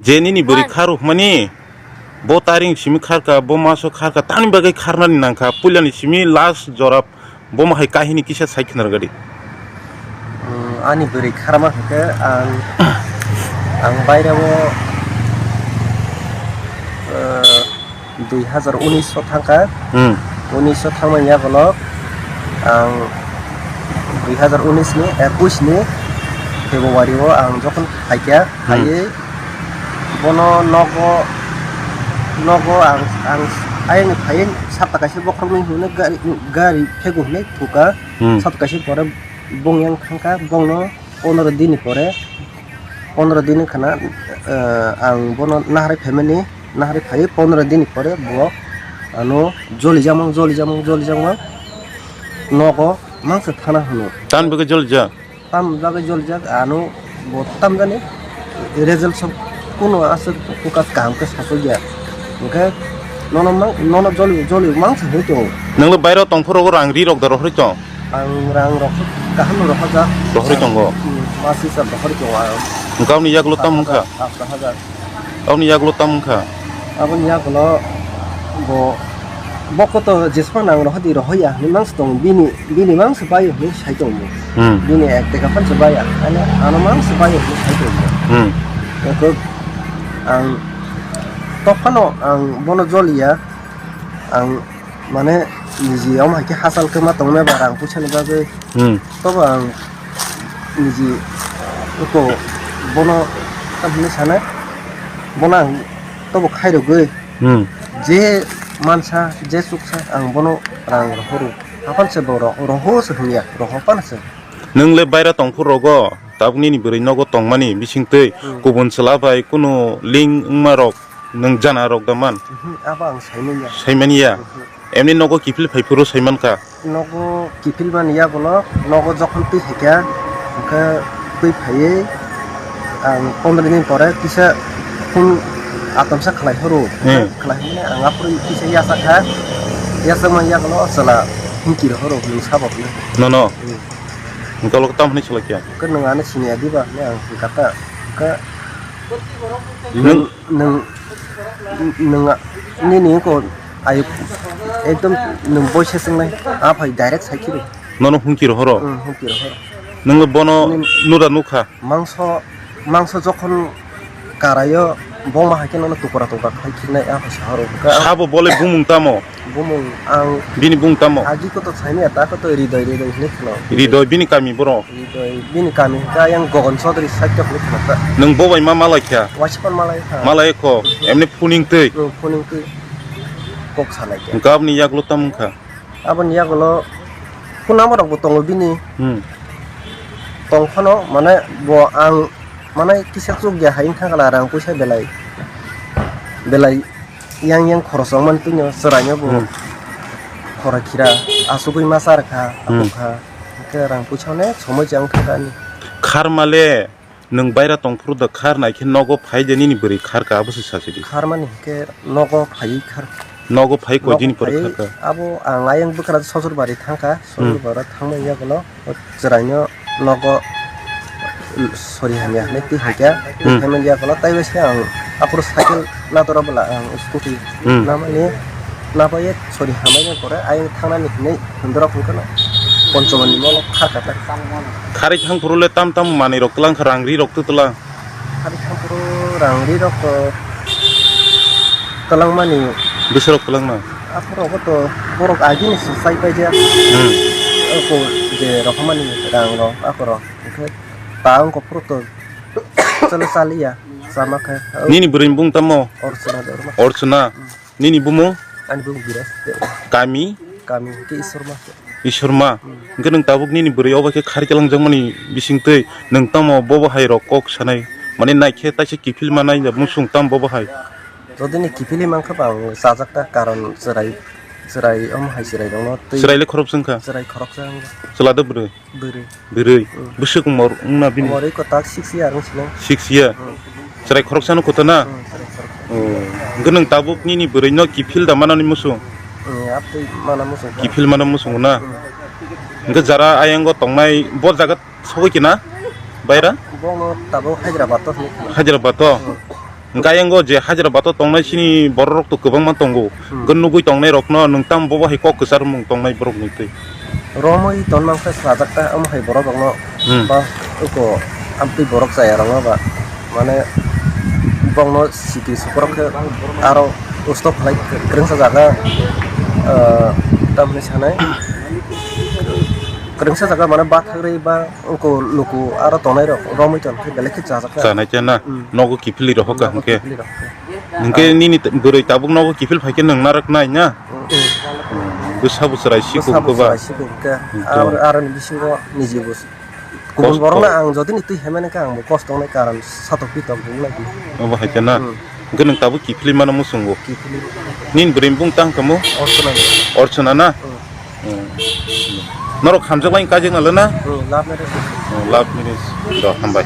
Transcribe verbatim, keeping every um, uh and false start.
Je nini bwrwi khar rwkmani, bo taring simi kharka, bo maso kharka, tamni bagwi kharnani nangkha, puilani simi last jora bomo hai kahini kisa sai khna rwgadi. Hmm, ani bwrwi kharma hwnkhe ang, ang bairao, eh, dui hazar unis o thangkha. Hmm. Unis o thangmani yagulo ang dui hazar unis ni ekush ni February o ang jokhon phaikha, hmm, phaiwi bono nogo, nogo ang, ang ayang phaiwi sapta kaisa bokhorok nwi hwnwi gari, gari phegu hwnwi thukha. Hmm. Sapta kaisa pore bong yang thangkha, bongno pondro din ni pore, pondro din wngkha na, eh, ang bono naharwi phaimani, naharwi phaiwi pondro din ni pore bo ano jolijakmang, jolijakmang, jolijakmang nogo mangsa thana hwno. Tamni bagwi jolijak? Tam bagwi jolijak, ano bo tamjani result sok kuno aswk focus kaham khe sasokya. Hwnkhe nono mang, nono joli, joli mangsa hwnwi tongo. Nwnglo bairo tongphuru rang ri rok da rohorwi tong? Ang rang rok kaham rohorjak. Rohorwi tongo? Hmm, mas hisab rohorwi tongo ang. Hwnkhe aboni yagulo tamo wngkha? Aat hajar. Aboni yagulo tamo wngkha? Aboni yagulo bo, bo koto jesphang nang rohordi rohorya hinwi mangsa tongo. Bini, bini mangsa baio hinwi sai tongo. Hmm. Bini ek teka phan se baya. Ano, ano mangsa baio hinwi sai tongo. Hmm. Eko ang tophano ang bono joliya. Ang mane niji omo hai khe hachal khe ma tongmani ba rang puisa ni bagwi. Hmm. Tobo ang niji eko bono tamo hinwi sanai, bono ang tobo khairogwi. Hmm. Je mansa, je chuksa ang bono rang rohoro. Hapan se bo ro-, roho se hwnya, roho pan se. Nwng le baira tongphuru rogo, tabuk nini bwrwi nogo tongmani bisingtwi, hmm, kubun chwla bai kunu link wngma rok nwng jana rok da man? Mhm, abo ang saimanya. Saimanya? Mhm. Emni nogo kiphil phaiphuru saimankha? Nogo kiphil mani yagulo, nogo jokhon twi phaikha, hwnkhe twi phaiwi ang pondro din pore kisa phone atomsa khlai horo. Hmm. Khlai hwnwi ang aphuru kisa yachakha, yachakmani yagulo chwla himki rohoro hwnwi sabo hwnwi. Nono? Hmm. Hwnkhe abo tamo hwnwi salai kha? Hwnkhe nwng ano siniya diba hwnwi ang hwnkha ta. Hwnkhe nwng, nwng, nwng, nwng nini wngkha ai ekdom nwng boise chwngnai, a phai direct sai khiro. Nono hwnkhe rohoro? Hmm, hwnkhe rohoro. Nwng bono nwng nura nukha? Mangso, mangso jokhon karaio, bongma hai khe nono tukra tukra khai khirnai, a phai sahoro. Hwnkhe ang sabo bole bumung tamo? Bumung ang bini bumung tamo? Agi koto saimanya ta koto Ridoi, Ridoi hinwi kheno. Ridoi bini kami borok? Ridoi bini kami hwnkhe ayang Gogon Chaudhary side to hinwi kheno ta. Nwng bo bai ma malai kha? Waisa phano malai kha. Malai kho, emni phuning twi? Nwng phuning twi kok salai kha. Hwnkhe aboni yagulo tamo wngkha? Aboni yagulo phone number rokbo tongo bini. Hmm. Tong phano mane bo ang mane kisa chukya hai wngkha kala rang puisa belai, belai yang yang khorok wngmani twino chwraino bo, hmm, khora khira achugwi ma cha rwkha, hmm, aphuru kha, hwnkhe rang puisa onek somoi se wngkha ani. Kharma le nwng baira tongphuru da khar nai khe nogo phai de nini bwrwi khar ka abo se sa sidi. Kharmani hwnkhe nogo phaiwi khar. Nogo phai koi din pore khar ka? Abo ang ayang bwkra Sosur bari thang kha, hmm, Sosur bari thangmani yagulo. O chwraino nogo sori hamya hinwi twi hai kha. Hmm. Twi phaimani yagulo taibo se ang aphuru cycle nadora bwla ang scooty, hmm, namani nabai sori hamya pore ayang thangnani hinwi hindorok wngkhano Ponchamani molo kha kha ta. Kharwi thang phuru le tam tam manwi rok twlang kha, rang ri rok twi twlang? Kharwi thang phuru rang ri rok twlangmani. Bwswk rok twlangma? Aphuru rok to borok agini se sai paijak. Hmm. Oko je rohormani rang rok aphuru. Hwnkhe ta wngkha phuru to chalo chaliya, chama khe. Nini bwrwini bung tamo? Orchana Debbarma. Orchana. Hmm. Nini bumung? Ani bumung Biraj Debbarma. Kami? Kami hwnkhe Ishwarma. Ishwarma. Hmm. Hwnkhe nwng tabuk nini bwrwi obo khe kharwi kwlangjakmani bisingtwi nwng tamo bobo hai rok kok sanai? Mane naikhe taisa kiphil manai musung tamo bobo hai? Jodi ni kiphilwi mankha ba ang chajak ta, karon chwrai, chwrai omo hai chwrai rokno twi. Chwrai le khoroksa wngkha? Chwrai khoroksa wngkha. Chwla de bwrwi? Bwrwi. Bwrwi. Hmm. Bwswk umor wngna bini? Umor iko tak six year wng sinai. Six year. Hmm. Chwrai khoroksano kotona? Hmm, chwrai khoroksa. Oh. Hwnkhe nwng tabuk nini bwrwino kiphil da manani musung? Hmm, abtwi mana musung. Kiphil mana musung na? Hmm. Hwnkhe jara ayango tongnai bo jaga sogwi kina? Baira? Bono tabuk Hyderabad to hinwi khna. Hyderabad to? Hmm. Hwnkhe ayang o je hajra bato tongnai chini borok rok to kwbangma tongo. Hmm. Hwnkhe nugwi tongnai rokno nwng tamo bobo hai kok kwchar mung tongnai borok ni twi? Romwi tonmang khe sajak ta, omo hai borok rokno Hmm. ba uko amtwi borok chaya rokno ba mane bongno siki sukorok khe aro usto khlai kwrwngsa jaga, ah, tamni sanai kwrwngsa jaga mane bathagrwi ba uko luku aro tongnai rok romwi ton khe belai khe chajak ta. Chanai chana Hmm. nogo kiphilwi rohor ka Nogo hwnkhe. Kiphilwi rohor khe. Hwnkhe nini t-, bwrwi tabuk nogo kiphil phaikhe nwng narwknai na? Bwsa bwswrai sikung Bwsa bwswrai sikung khe. Hwnkhe. Ar, aroni bisingo niji bwsa. Kubun borokno ang jodi ni twi hemani khe ang bo kosto wngnai karon satok pitok wng nai di. Obo hai khe na? Hmm. Hwnkhe nwng tabuk kiphilwi mano muchungo? Kiphilwi. Nini bwrwi bung tang kamo? Orchana. Orchana na? Hmm. Hmm. Norok hamjak bai kajak nalo na? Hmm, love marriage. Hmm, love marriage. Do, hambai.